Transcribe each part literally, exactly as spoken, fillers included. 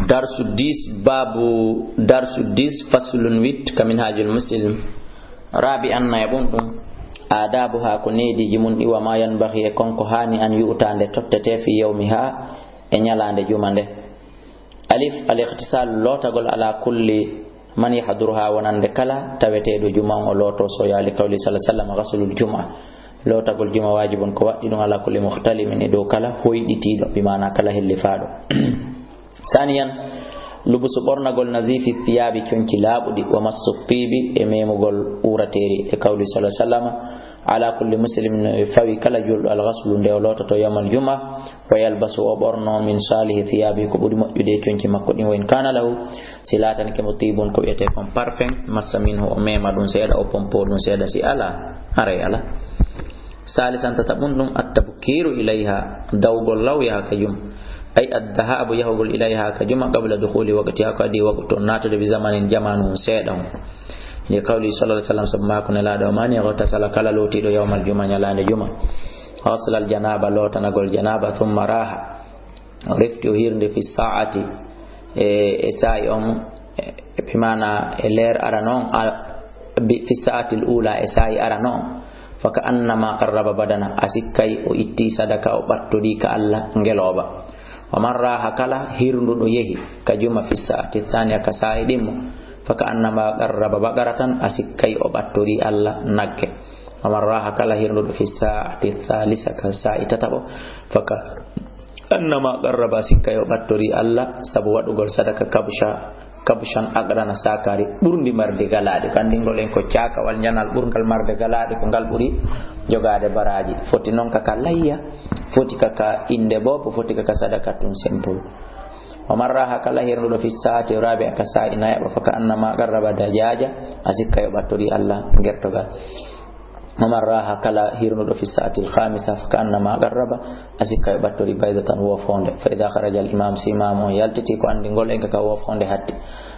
Darsu dix, babu darsu dix, faslun huit, ka Minhajul Muslim. Rabi anna e ɓun ɗum. Adabu ha ko neediji mun ɗi, wa ma yanbaghi e konko hani an yu'ta nde tottete fi yawmiha e ñalaande juma nde. Alif, al-ightisal, lootagol ala kulli man yahduruha wonande kala taweteeɗo juma on o looto so yaali qawli sallallahu alaihi wasallam ghaslul juma. Lootagol juma wajibun ko waɗɗi ɗum ala kulli muhtalimin e dow kala hoyɗitiiɗo, bi maana kala hellifaaɗo. Saniyan, lubusu ɓornagol nazifi thiyabi conci laaɓuɗi wa massu tibi e memugol urateeri e qawli sallallahu alaihi wasallam ala kulli muslimin no e fawi kala julɗo al ghaslu nde o loototo yawmal juma. Wa yalbasu o ɓorno min salihi thiyabi ko ɓuri moƴƴude e conci makko ɗin wa in kana lahu si laatanike mo tibun ko wiyete kon parfum massa minhu o mema ɗum seeɗa o pompo ɗum seeɗa si ala haray ala. Salisan tata ɓun ɗum at-tabkiru ilayha dawgol law yaha ka juma. Ay addahabu yahugol ilayha ka juma qabla dukhuli waqtiha ko adi waqtu on natude bi zamanin jamanu seeɗa on. Li qawli sallallahu alaihi wasallam sabu maako nelaaɗo o mani ghatasala kala lootiiɗo yawmal juma ñalaande juma. Ghaslal janaba lootanagol janaba thumma raha. O refti o hirde fi sa'ati e, e saa'i on e, e pimana e leer ara non a, bi, fi sa'ati al-ula e saa'i ara non. Fa ka annama qarraba badana a sikkay o itti sadaka o ɓattori ka Allah ngelooba. Wa man raha kala hirnduɗo yehi ka juma fi sa'ati thaniya ka saa'i ɗimmo. Fa ka annama qarraba baqaratan a sikkay o ɓattori Allah nagge. Wa man raha kala hirnduɗo fi sa'ati thalisa ka saa'i tataɓo. Fa ka annama qarraba a sikkay o ɓattori Allah sabu waɗugol sadaka kabsha kabshan aqrana sakari ɓurndi marde galaɗe ko anndingol en ko cakawal njanal ɓurngal marde galaɗe ko ngal ɓuri jogade baraji foti non kaka layya foti kaka inde bobo foti kaka sadaka tun simple. Wa man raha kala hirnuɗo fi sa'ati rabi'a ka sa'i nayaɓa fa ka annama qarraba dajaja a sikka yo ɓattori Allah gertogal. Wa man raha kala hirnuɗo fi sa'atil khamisa fa ka annama qarraba a sikka yo ɓattori baydatan wofonde. Fa idha kharaja al imam si imam on yaltiti ko anndingol en ka wofonde hatti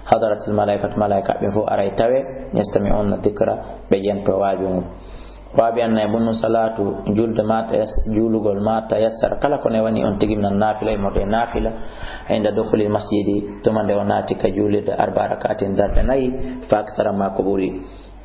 hadaratil malaikatu malaika ɓe fof aray tawe yastami'una dhikra ɓe jento waaju ngu. Waabi anna e bunnu salatu julde ma tayas julugol ma tayassara kala ko newani on tigi minan nafila e mode nafila inda dukhulil masjidi tuma nde o naati ka julirde arba rakatin darɗe nayi fa akthara ma ko ɓuri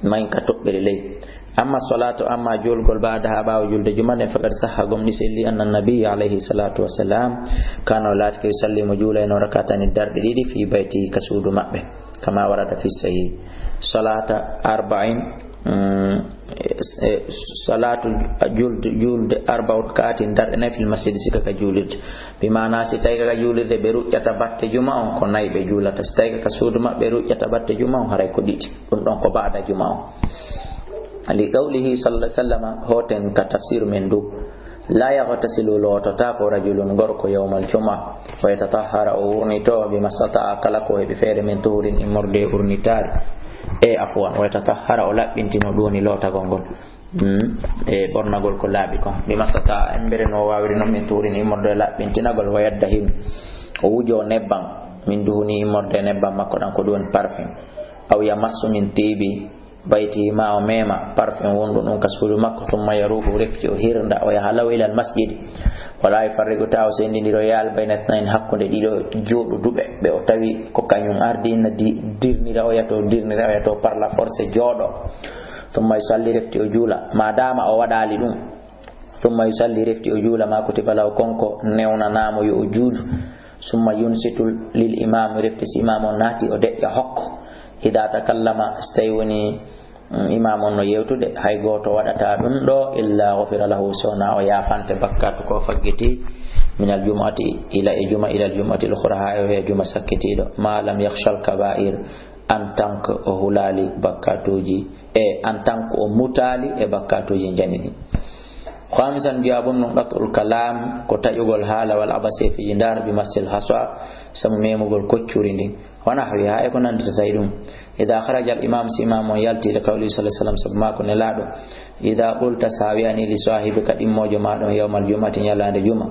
mayin ka toɓɓere ley. Amma salatu amma julgol ba'daha ɓaawo julde juma nden faqad sahha gomɗi selli anna nabiyya alayhi salatu wassalam kana o laati ka yusalli mo juulayno rakatani darɗe ɗiɗi fi bayti ka suudu maɓɓe kama warada fi sahih salata arba'in. Mm, e, e, salatu julde, julde arba rakatin darɗe nayi fil masjidi sika ka julirde bi maana si tawi ka julirde ɓe ruƴƴata batte juma on ko nayi ɓe julata si tawi ka suudu maɓɓe ruƴƴata batte juma on haray ko ɗiɗi. Ɗum ɗon ko baada juma on. Li qawlihi sallallahu alaihi wasallam hoten ka tafsir men ndu. La yaghtasilu loototako rajulun gorko yawmal juma. Wa yatatahhara o urnito bima stata'a kala ko heɓi feere min tuhurin immorde urnitaari. E afwan wa yatatahhara o laɓɓintino ɗum woni lootagol ngol. Mm. E ɓornagol ko laaɓi kon bima stata'a embere no wawiri non min tuhurin immorde laɓɓintinagol wa yadda hin. O wujo nebbam min duhuni immorde nebbam makko ɗan ko ɗum woni parfum. Aw yamassu min tibi bayti ma o mema parfum wonɗo ɗum ka suudu makko summa yaruhu refti o hirda o yaha law ilal masjid. Wala yufarriqu ta o sendidiro yal bayna ithnayn hakkunde ɗiɗo jooɗuduɓe ɓe o tawi ko kañum ardi inna di- dirnira oya to dirnira oya to par la force jooɗo. Summa yusalli refti o juula ma dama o waɗali ɗum. Summa yusalli refti o juula ma kutiba law konko newnanamo yo o juulu. Summa yunsitu lil imam refti si imam on naati o deƴƴa hokko. Ida takallama so tawi woni mm, imam on no yewtude hay goto waɗata ɗum ɗo illa ghufira lahu sona o yafante bakkatu ko faggiti. Min al jumu'ati ila e juma ila al jumu'ati al ukhra ha e juma sakkitiɗo ma lam yakhshal kaba'ir. En tant que o hulali bakkatuji e en tant que o mutali e bakkatuji janini. Khamisan jawabun nun qat'ul kalam ko taƴugol haala wal abasi e fiji ndar bi massil haswa sabu memugol koccuri ndin. Wa nahwiha e ko nandita tawi ɗum. Ida kharaja al imam si imam on yalti li qawli sallallahu alaihi wasallam sabu maako nelaɗo. Ida qulta sa wi'ani li sahibika ɗimmojo ma ɗon yawmal jumati ñalande juma.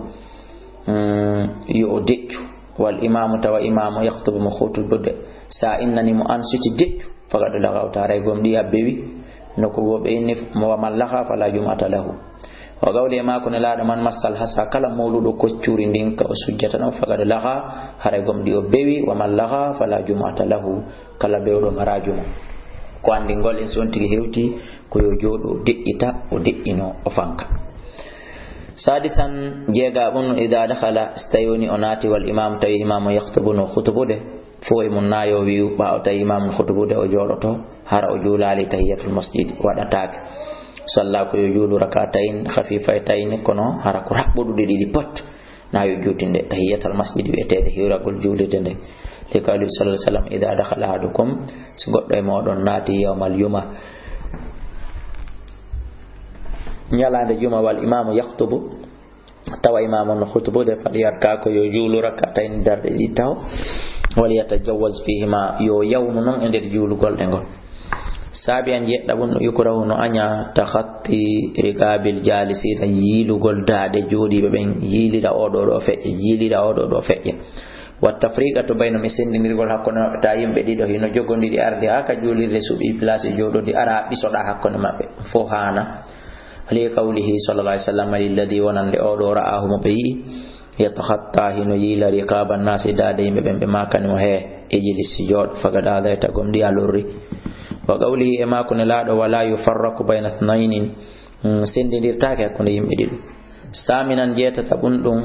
Mm, yo o deƴƴu. Wal imamu tawa imamu yaktubu mo hutubude. Sa innani mo an siti deƴƴu faqad lagawta haray gomɗi a bewi. Nokku goo ɓe inni mo wa man laga fala jum'ata lahu. Wa qawli, e maako Nelaaɗo, "Man massal hasa, kala mowluɗo koccuri ndin ka o sujjata ɗon, faqad lagha, haray gomɗii o bewi, wa man lagha fala jumu'ata lahu, kala bewɗo maraa juma." Ko anndingol en, si on tigi hewti, ko yo jooɗo, o deƴƴita, o deƴƴino, o fanka. Sadisan, jeegaɓun, idha dakhala, si tawi woni o naati, wal imam, tawi imaamu yakhtubu, no khutubude, fow e mun na yo wi'u, ɓaawo tawi imaamu khutubude, o jooɗoto, hara o juulaali tahiyatul masjid, waɗataake. Salla, ko yo juulu rak'atayn khafifatayn, kono hara ko raɓɓuɗuɗe ɗiɗi pot, na yo juutinde tahiyatal masjid wi'eteede hiwragol juulirde nde. Li qawli sallallahu alaihi wasallam, "Idha dakhala ahadukum," si goɗɗo e mooɗon naati, "yawmal juma," ñalaande juma, "wal imamu yakhtubu," tawa imaamu on no khutubude, "falyarka," ko yo juulu rak'atayn darɗe ɗiɗi taho, "wal yatajawwaz fihima," yo yawnu non e nder juulugol ɗe ngol. Saabi an jeɗɗaɓun, yukrahu, no aña, takhatti riqabil jalisina, yiilugol daaɗe jooɗiiɓe ɓen, yiilira oɗo ɗo feƴƴa, yiilira oɗo ɗo feƴƴa. Wa tafriqatu baynahum, e sendindirgol hakkunde maɓɓe, ta yimɓe ɗiɗo hino jogondiri arde haa ka juulirde suɓi place jooɗodi, ara ɓisoɗa hakkunde maɓɓe, fow haana. Li qawlihi sallallahu alaihi wasallam, lilladhi, wonande oɗo, ra'ahu, mo ɓe yi'i, yatakhatta, hino yiila, riqaba nasi, daaɗe yimɓe ɓen, ɓe maakani mo, "He, ijlis, jooɗo, faqad adayta, gomɗii a lorri." Wa qawlihi, e maako Nelaaɗo, "Wala yufarraqu bayna ithnayni," mm, sendindirtaake hakkunde yimɓe ɗiɗo. Saminan, jeetataɓun ɗun,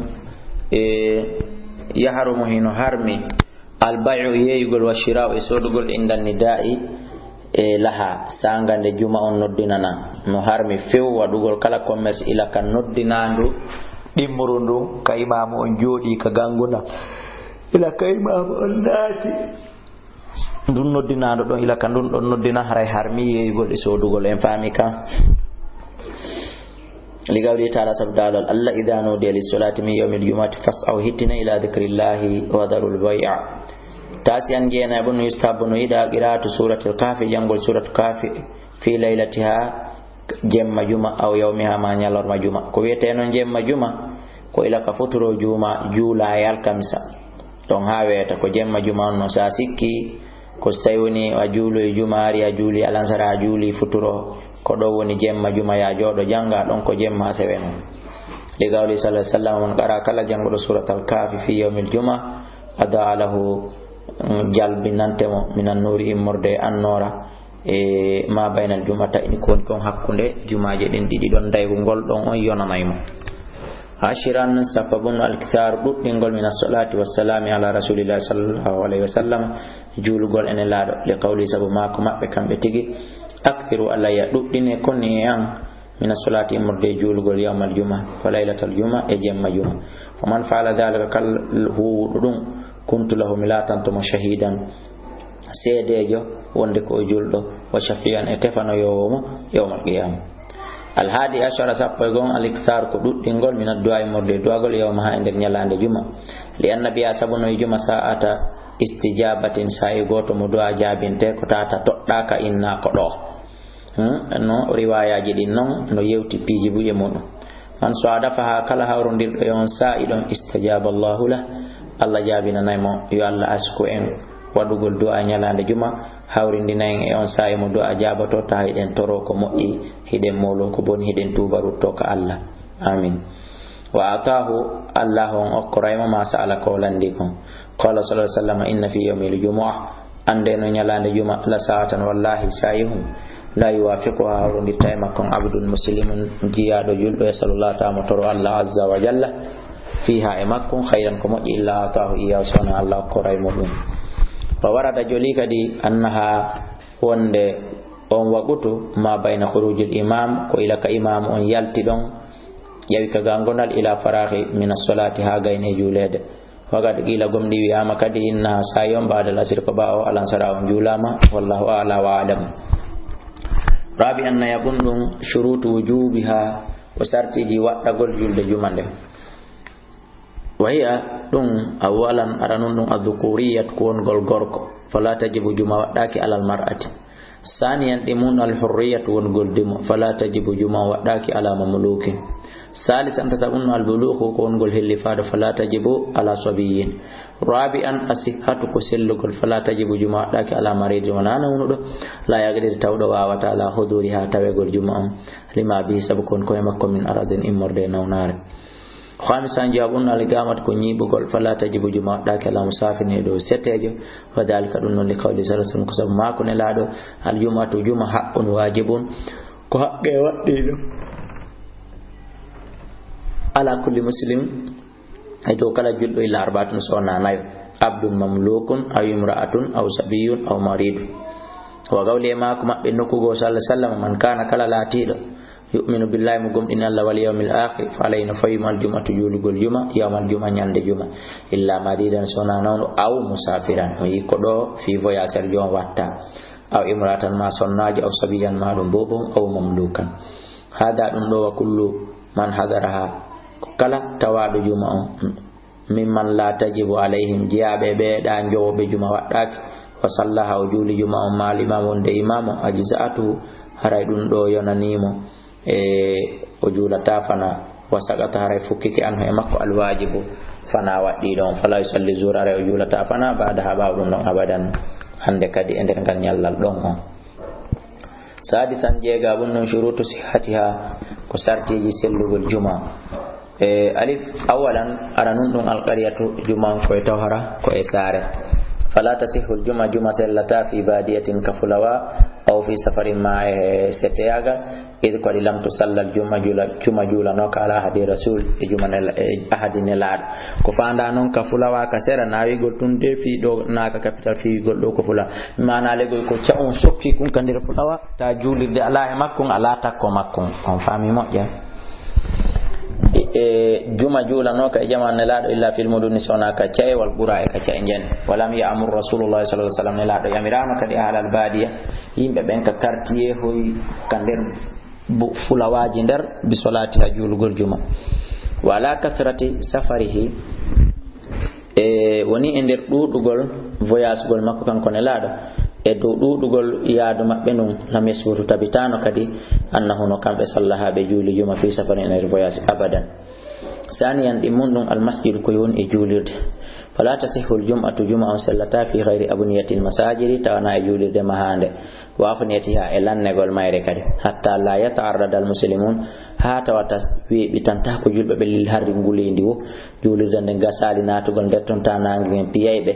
e, yahrumu, hino harmi, al bay'u, yeeyugol, wa shira'u, e soodugol, inda nida'i, e laha, saanga nde juma on noddinana. No harmi few waɗugol kala commerce ila ka noddinaandu ɗimmuru ndun, ka imaamu on jooɗii ka ganguna, ila ka imaamu on naati ndun noddinaandu ɗon, ila ka ndun ɗon noddina, haray harmi yeeyugol e soodugol. En faami ka? Li qawlihi ta'ala, sabu daalol Allah, "Idha nudiya lis-salati min yawmil jumu'ati fas'aw," hittina, "ila dhikrillahi wa dharul bay'a." Tasi'an, jeenayi, "Yustahabbu," no yiɗaa, "qira'atu suratil kahfi," janngol suratu kahfi, "fi laylatiha," jemma juma, "aw yawmiha," ma ñalorma juma. Ko wi'etee non jemma juma, ko ila ka futuro juma, juula e alkamisa. Ɗon haa weeta, ko jemma juma on non. Sa sikki, ko si tawi woni a juuloyi juma, ari a juuli alansara, a juuli futuro, ko ɗo woni jemma juma, ya jooɗo jannga ɗon ko jemma asewe non. Li qawli sallallahu alaihi wasallam, "Man qara," kala jannguɗo suratal kahfi, "fi yawmil juma, ada lahu," mm, jalbinante mo, "minan nuri," immorde e annoora, e ma baynal jumata, ini ko woni kon hakkunde jumaaje ɗen ɗiɗi ɗon, daygol ɗon on yonanay mo. Ashiran, sappo bun, al-ikthar, ɗuɗɗingol, min as-salati was-salami ala rasulillahi sallallahu alayhi wa sallam, juulugol e Nelaaɗo, li qawli, sabu maako maɓɓe kamɓe tigi, "Akthiru alayya," ɗuɗɗine koni e an, "min as-salati," immorde e juulugol, "yawmal juma," wa laylatal juma, e jemma juma. "Faman fa'ala dhalika," kala huuwuɗo ɗum, "kuntu lahu," mi laatanto mo, "shahidan," seedeejo wonde ko o julɗo, "wa shafi'an," e tefanoyoowo mo yawmal qiyama. Al-hadi ashara, sappo e go'o, al-ikthar, ko ɗuɗɗingol, min ad-du'a, immorde e du'agol, yawmaha, e nder ñalaande juma. Li anna biha, sabu no e juma, sa'ata istijabatin, saa'i gooto mo du'a jaabinte, ko tata toɗɗaaka inna ko ɗo. Hmm? No riwayaaji ɗin non, no yewti piiji buy e muɗum. "Man sadafaha," kala hawrondirɗo e on saa'i ɗon, "istajaba Allahu lah," Allah jaabinanay mo. Yo Allah asku en waɗugol du'a ñalaande juma, hawrindina en e on saa'i mo du'a jaaboto, taha hiɗen toro ko moƴƴi, hiɗen moolo ko boni, hiɗen tuuba rutto ka Allah. Amin. "Wa atahu," Allah on okkoray mo, "ma sa'ala," ko o lanndi kon. Qala sallallahu alaihi wasallam, "Inna fi yawmil jumu'ah," annde no ñalaande juma, "la sa'atan," wallahi, "sa'ihun," "la yuwafiquha," hawrondirta e makko on, "abdun muslimun," jiyaaɗo julɗo, "yasalullah," tawa mo toro Allah azza wa jalla, "fiha," e makko on, "khayran," ko moƴƴi, "illa atahu iyyahu," so wona Allah okkoray mo ɗum. Wa warada, joli kadi, annaha, wonde on waqutu, ma bayna khurujil imam, ko ila ka imam on yalti ɗon, ƴawi ka gangonal, ila faraghi min as-salati, ha gayne juuleede. Faqad qila, gomɗi wi'ama kadi, innaha, saa'i on, ba'da al-asr, ko ɓaawo alansara on juulama, wallahu a'la wa a'lam. Rabi'an, nayaɓun ɗum, shurutu wujubiha, ko sartiji waɗɗagol julde juma nden. Wa hiya, ɗum, awwalan, aranun ɗum, adh-dhukuriyat, ko wongol gorko, fala tajibu, juma waɗɗaki, alal mar'ati, Saniyan ɗi mun al hurriyatu wongol dimo, fala tajibu juma waɗɗaki ala mamlukin. Salisan tata ɗum al buluku ko wongol hellifaaɗo, fala tajibu ala sabiyin. Rabi'an asihhatu ko sellugol, fala tajibu juma waɗɗaki ala maridin wona nawnuɗo, la yaqdir tawɗo wawata ala huduriha tawegol juma on, lima bi sabu kon koye makko min aradin immorde e nawnare. Khamisan jawab ɗum al iqamat ko ñiiɓugol, fala tajibu juma waɗɗaki ala musafir e dow setejo, wa dalika ɗum non li qawli sallallahu alaihi wasallam ko sabu maako nelaɗo al jumatu juma haqqun wajibun ko haqqe waɗɗiɗo ala kulli muslim e dow kala julɗo illa arbaatun sona nayo, abdun mamlukun aw imra'atun aw sabiyun aw maridu. Wa qawli e maako maɓɓe nokkugo sallallahu alaihi wasallam man kana kala laatiɗo yu'minu billahi mo gomɗini Allah wal yawmil akhir fa alayhi no fayum al jumatu julugol juma yawmal juma ñande juma illa maridan sona nawɗo aw musafiran o yikko ɗo fi voyage ar jom watta aw imratan ma sonnaji aw sabiyan ma ɗum bobon aw mamlukan. Hada ɗum ɗo wa kullu man hadaraha ko kala tawaɗo juma on mimman la tajibu alayhim jiyaaɓe ɓe ɗa jowoɓe juma waɗɗaki wa sallaha o juuli juma on maal imam wonde imam on ajza'atu haray ɗum ɗo yonanimo e o juulata fana wa saqata haray fukkike anhu e makko alwajibu fana waɗɗiɗo on fala yusalli zuur haray o juulata fana ba'daha ɓawo ɗum ɗon abadan hande kadi e nder ngal ñallal ɗon on. Sadisan jeega ɗum non shurutu sihhatiha ko sartiji sellugol juma. E alif awalan ara nun ɗum alqariyatu juma on koye tawhara ko e saare. Fala tasihhul juma juma sellata fi badiyatin ka fulawa aw fi safarin ma e seteyagal id kadi lam tusallal juma jula juma julanoka ala ahadi rasul e juma nel e ahadi nelaɗo ko fanda non ka fulawa ka sera nawigol tun de fi ɗo naka capital fiwigol ɗo ko fula mana legol ko ca'un sokki kun ka nder fulawa ta julirde ala e makkun ala takko makkun on fami moƴƴa. E juma julanoka e jama nelaɗo illa fil muduni sona ka cayewal ɓura e ka caye jen walam ya'mur rasulullah sallallahu alaihi wasallam nelaɗo yamirano kadi ahlal badiya yimɓe ɓen ka quartier hoy ka nder fulawaji nder bi solati ha julugol juma wala kasrati safarihi e woni e nder ɗuɗugol voyagegol makko kanko nelaɗo e dow ɗuɗugol yaadu maɓɓe ndun lam yasbutu tabitano kadi annahu no kamɓe sallaha ɓe juuli juma fi safarin e nder voyage abadan. Saniyan ɗi mun ɗum almasjidu ko woni e juulirde fala tasihhul jum'atu juma on sellata fi ghayri abniyatil masajidi tawana e juulirde mahande wa afniyatiha e lannegol mayre kadi hatta la yata'arrada al muslimun ha tawata weeɓitanta ko julɓe ɓe lil harri nguleyndi wo juulirde nde gasali natugol nder ton ta nangi en piyayɓe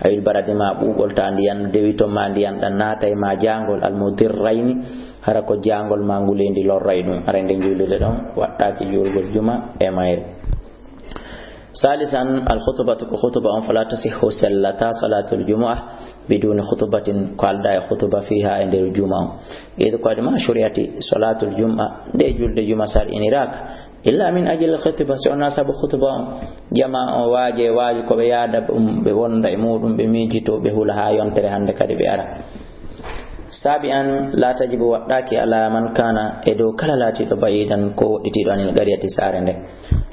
awil baradi ma ɓuɓol ta ndiyan dewiton ma ndiyan ɗan natay ma jangol al mudirrayni hara ko jangol ma nguleyndi lorray ɗum ara nde juulirde ɗon waɗɗaki juulgol juma e mayre. Salisan al khutbatu ko khutba on fala tasihhu sellata salatul jumu'ah biduni khutbatin ko alda e khutba fiha e nder juma on id ko adima shuri'ati salatul juma nde julde juma sar iniraka illa min ajli khutba si ona sabu khutba on jama on waje waji ko ɓe yada ɗum ɓe wonda e muɗum ɓe mijito ɓe hula ha yontere hande kadi ɓe ara. Sabi an la tajibu waɗɗaki ala man kana e dow kala latiɗo bayidan ko woɗɗitiɗo anil qariyati sare nde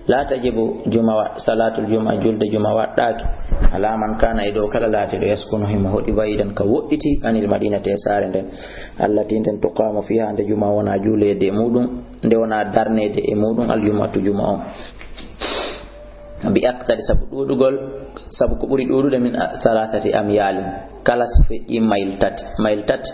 la tajibu juma wa salatul juma julde juma waɗɗaki ala man kana e dow kala latiɗo yaskunu himo hoɗi bayidan ka woɗɗiti anil madinati e sare nde allati nden tuqamu fiha nde juma wona julede e muɗum nde wona darnede e muɗum aljumatu juma on bi aktari sabu ɗuɗugol sabu ko ɓuri ɗuɗude min thalathati amyalin kala so feƴƴi mayl tati mayl tati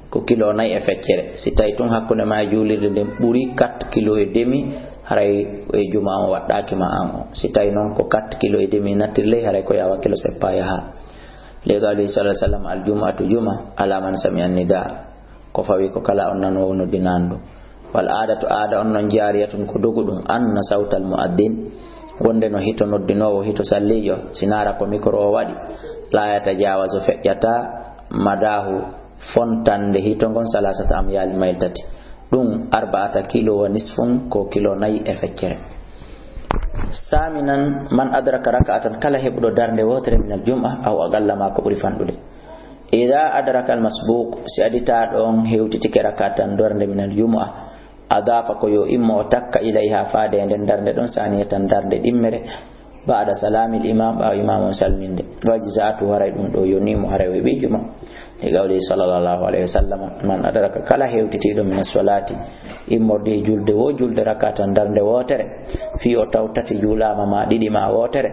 ko kilo nayi e feccere si tawi tun hakkunde ma e juulirde nden ɓuri quatre kilo e demi haray e juma on waɗɗaki ma an o si tawi noon ko quatre kilo e demi nattirley haray ko yawa kilo seppa yaha leyɗo alayhi salatu wasallam aljumatu juma ala man sami annida ko fawi ko kala on nanowo noddinandu wal aadatu aada on noon jaariyatun ko dogu ɗum anna sawtal muaddin wonde no hito noddinowo hito sallijo sinara ko mikro o waɗi la yatajawasu feƴƴata madahu fontande hito ngon salasata amyal mayl tati ɗum arbaata kilo wa nisfun ko kilo nayi e feccere. Saminan man adraka raka'atan kala heɓuɗo darnde wotere minal jum'a aw aqalla ma ko ɓuri fanɗude ida adraka al masbuq si aditaɗo on hewtitike raka'atan darnde minal jum'a adafa ko yo immo o takka ilayha faade e nden darnde ɗon saniyatan darnde ɗimmere Ba'da salamil imam, ɓaawo imam on salminde. Wa ajza'atu, haray ɗum ɗo yonii mo, haray o heɓi juma. Li qawlihi sallallahu alayhi wa sallam, "Man adraka," kala hewtitiiɗo, "min as-salati," immorde e julde wo julde, rak'atan, darnde wootere, fii o taw tati juulaama ma ɗiɗi ma wootere,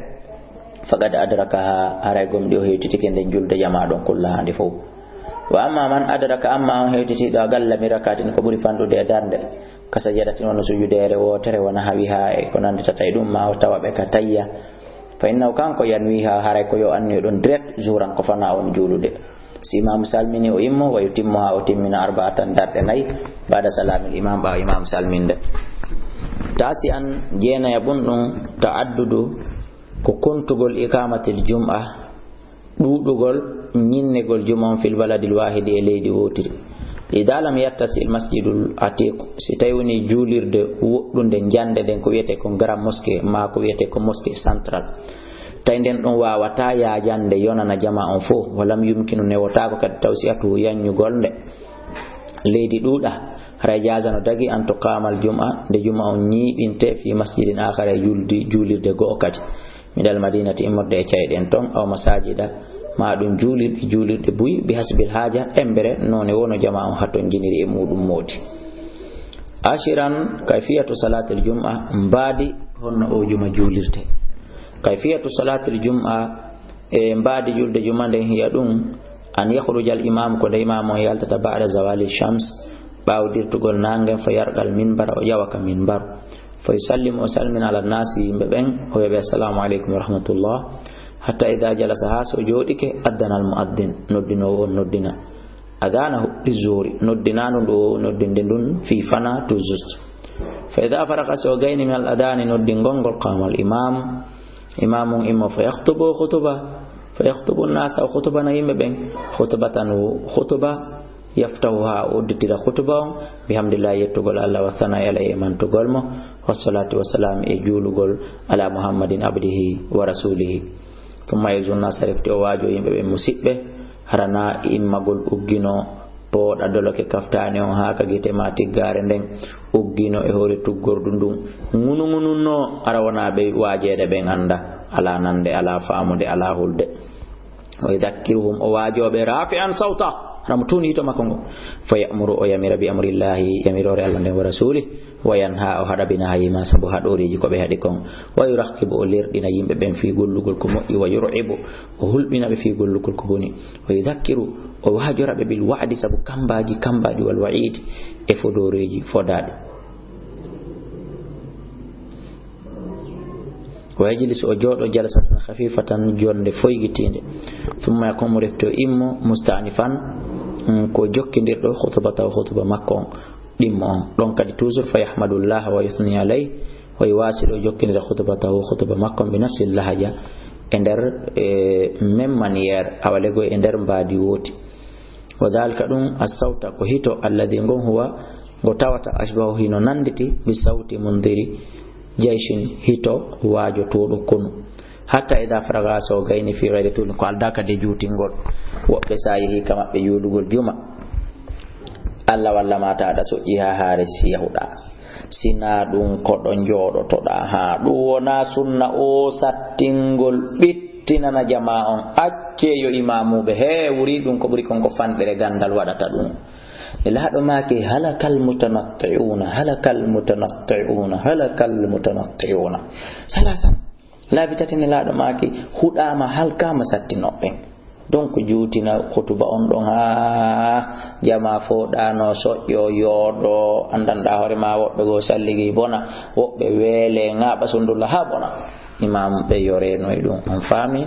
"faqad adrakaha," haray gomɗi o hewtitike nden julde jamaa ɗon, "kullaha," nde fow. "Wa amma man adraka," amma on hewtitiiɗo, "aqalla min rak'atin," ko ɓuri fanɗude e darnde, "ka sajadatin," wano sujudeere wootere, "wa nahwiha," e ko nannditata e ɗum, ma o tawa ɓe ka tayya, "fa innahu," kanko, "yanwiha," haray ko yo anniyo ɗon direct, "zuhran," ko fana on juulude. Si imaamu salmini, o immo, "wa yutimmuha," o timmina, "arba'atan," darɗe nayi, "ba'da salamil imam," ɓaawo imaamu salminde. Tasi'an, jeenaya ɓun ɗum, ta'addudu, ko kontugol, iqamatil jum'a, ɗuuɗugol ñinnegol juma on, fil baladil wahidi, e leydi wootiri. Ida lam yattasi il masjidul atiq, si tawi woni juulirde woɗɗunde njande nden, ko wiyete ko grand mosquée, ma ko wiyete ko mosquée central, tawi nden ɗon waawata yaajande yonana jama on fof, walam yumkinu, newotaako kadi, tawsi'atuhu, yanñugol nde, leydi ɗuuɗa, haray jaazano dagi, an tuqamal jum'a, nde juma on ñiiɓinte, fi masjidin akhara, e juldi, juulirde go'o kadi, minal madinati, immorde e ca'e ɗen ton, aw masajida, ma ɗum juulirɗe, juulirɗe buy, bi hasbil haaja, embere noone wono jama on hatonjiniri e muɗum moodi. Ashiran, kayfiyatu salatil jum'a, mbaadi honno o juma juulirte. Kayfiyatu salatil jum'a, e mbaadi julde juma nden, hiya ɗum, an yakhruja al imam, ko nde imam on yaltata, ba'da zawali shams, ɓaawo dirtugol nange, fa yarqal minbar, o ƴawa ka minbar, fa yusallimu, o salmina, ala nasi, yimɓe ɓen, o wi'a ɓe, "Assalamu aleykum wa rahmatullah," hatta ida jalasa, haa so jooɗike, addana al muaddin, noddinoowo on noddina, adanahu, bi zuhri, noddinaandu ndu o noddinde ndun, fii fana, tout juste. Fa ida faraqa, so gayni, min al adani, noddingol ngol, qama al imam, imam on immo, fa yakhtubu, khutuba, fa yakhtubu nasa, o khutubana yimɓe ɓen, khutbatan, khutuba, yaftahuha, o udditira khutuba on, bihamdillah, yettugol Allah, wa thana'i alayhi, e mantugol mo, wa salatu wa salam, e juulugol, ala Muhammadin abdihi wa rasulihi. Thumma yu'izzu nasa, refti o waajo yimɓe ɓen, musiɓɓe, harana immagol uggino, pooɗa doloke kaftaani on haa ka gite ma tiggaare nden, uggino e hoore tuggordu ndun, ŋunuŋununno, ara wona ɓe waajeede ɓen annda, alaa nande, alaa faamude, alaa hulde. Wa yudhakkiruhum, o waajoo ɓe, rafi'an sawta, hara mo tuuni hito makko ngo. Fa ya'muru, o yamira, bi amrillahi, yamiroore Allah nden, wa rasuli, wa yanha, o haɗa, bi nahyi ma, sabu haɗooreeji ko ɓe haɗi kon. Wa yuraqibu, o lerɗina yimɓe ɓen fii gollugol ko moƴƴi, wa yur'ibu, o hulɓina ɓe fii gollugol ko boni. Wa yudhakkiru, o waajora ɓe, bil wa'di, sabu kambaaji, kambaaji, wal wa'idi, e fodooreeji fodaaɗi. Wa yajlisu, o jooɗo, jalsatan khafifatan, jonnde foygitiinde. Thumma yaqumu, refti o immo, musta'nifan, mm, ko jokkindirɗo, khutbatahu, khutba makko on, ɗimmo on. Ɗon kadi toujours, fa yahmadullaha wa yuthni alayhi, o waasi ɗo jokkindira khutbatahu, khutba makko on, bi nafsil lahaja, e nder, e, même manière, awa lego e nder mbaadi wooti. Wa dhalika, ɗum, as-sawta, ko hito, alladhi, ngon, huwa, ngo tawata, ashbahu, hino nanditi, bi sawti mundiri jayshin, hito waajotooɗo konu. Hatta idha faraga, so gayni, fi ghayri tulin, ko aldaa kadi juutingol. Woɓɓe sa yehi ka maɓɓe juulugol juma, Allah walla ma ta aɗa soƴƴi ha haare si yahuɗa. Sina ɗum ko ɗo jooɗotoɗa ha ɗum wona sunna o sattingol ɓittinana jama on. Accee yo imamuɓe he wuri ɗum ko ɓuri kon ko fanɗere gandal waɗata ɗum. Nelaaɗo maaki, "Halakal mutanatti'una, halakal mutanatti'una, halakal mutanatti'una." Salasan. Laabi tati Nelaaɗo maaki, "Huɗaama, halkaama sattinooɓe." Donc, juutina khutuba on ɗon haa jama fo ɗano soƴƴo yooɗo, andanɗa hoore ma woɓɓe go salligi bona, woɓɓe weele ŋaaɓa sundulla haa bona. Imam ɓe yo reeno e ɗum, on faami?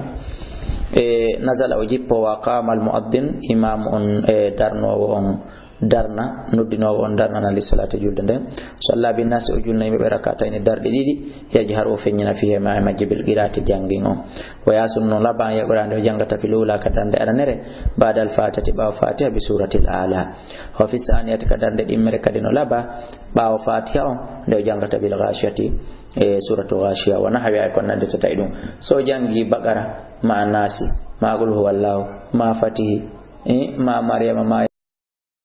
E nazala, o jippo, wa qama al muaddin, imam on, e darnowo on darna, noddinowo on darnana, li salati, julde nden. Salla bin nasi, o julna yimɓe ɓe rakatayni, darɗe ɗiɗi. Yajharu, o feññina, fihi, ma e majje, bil qirati, jangin on. Wa yasunnu, no laba, an yaqra, nde o jangata, fil ula, ka darnde aranere, ba'da al fatihati, ɓawo fatiha, bi suratil ala. Wa fi saniyati, ka darnde ɗimmere kadi no laba, ɓawo fatiha on, nde o jangata, bil ghashiyati, e suratu ghashiya, wa nahwiha, e ko nannditata e ɗum. So jangi baqara, ma nasi, ma qul huwallahu, ma fatihi, e ma maryama, ma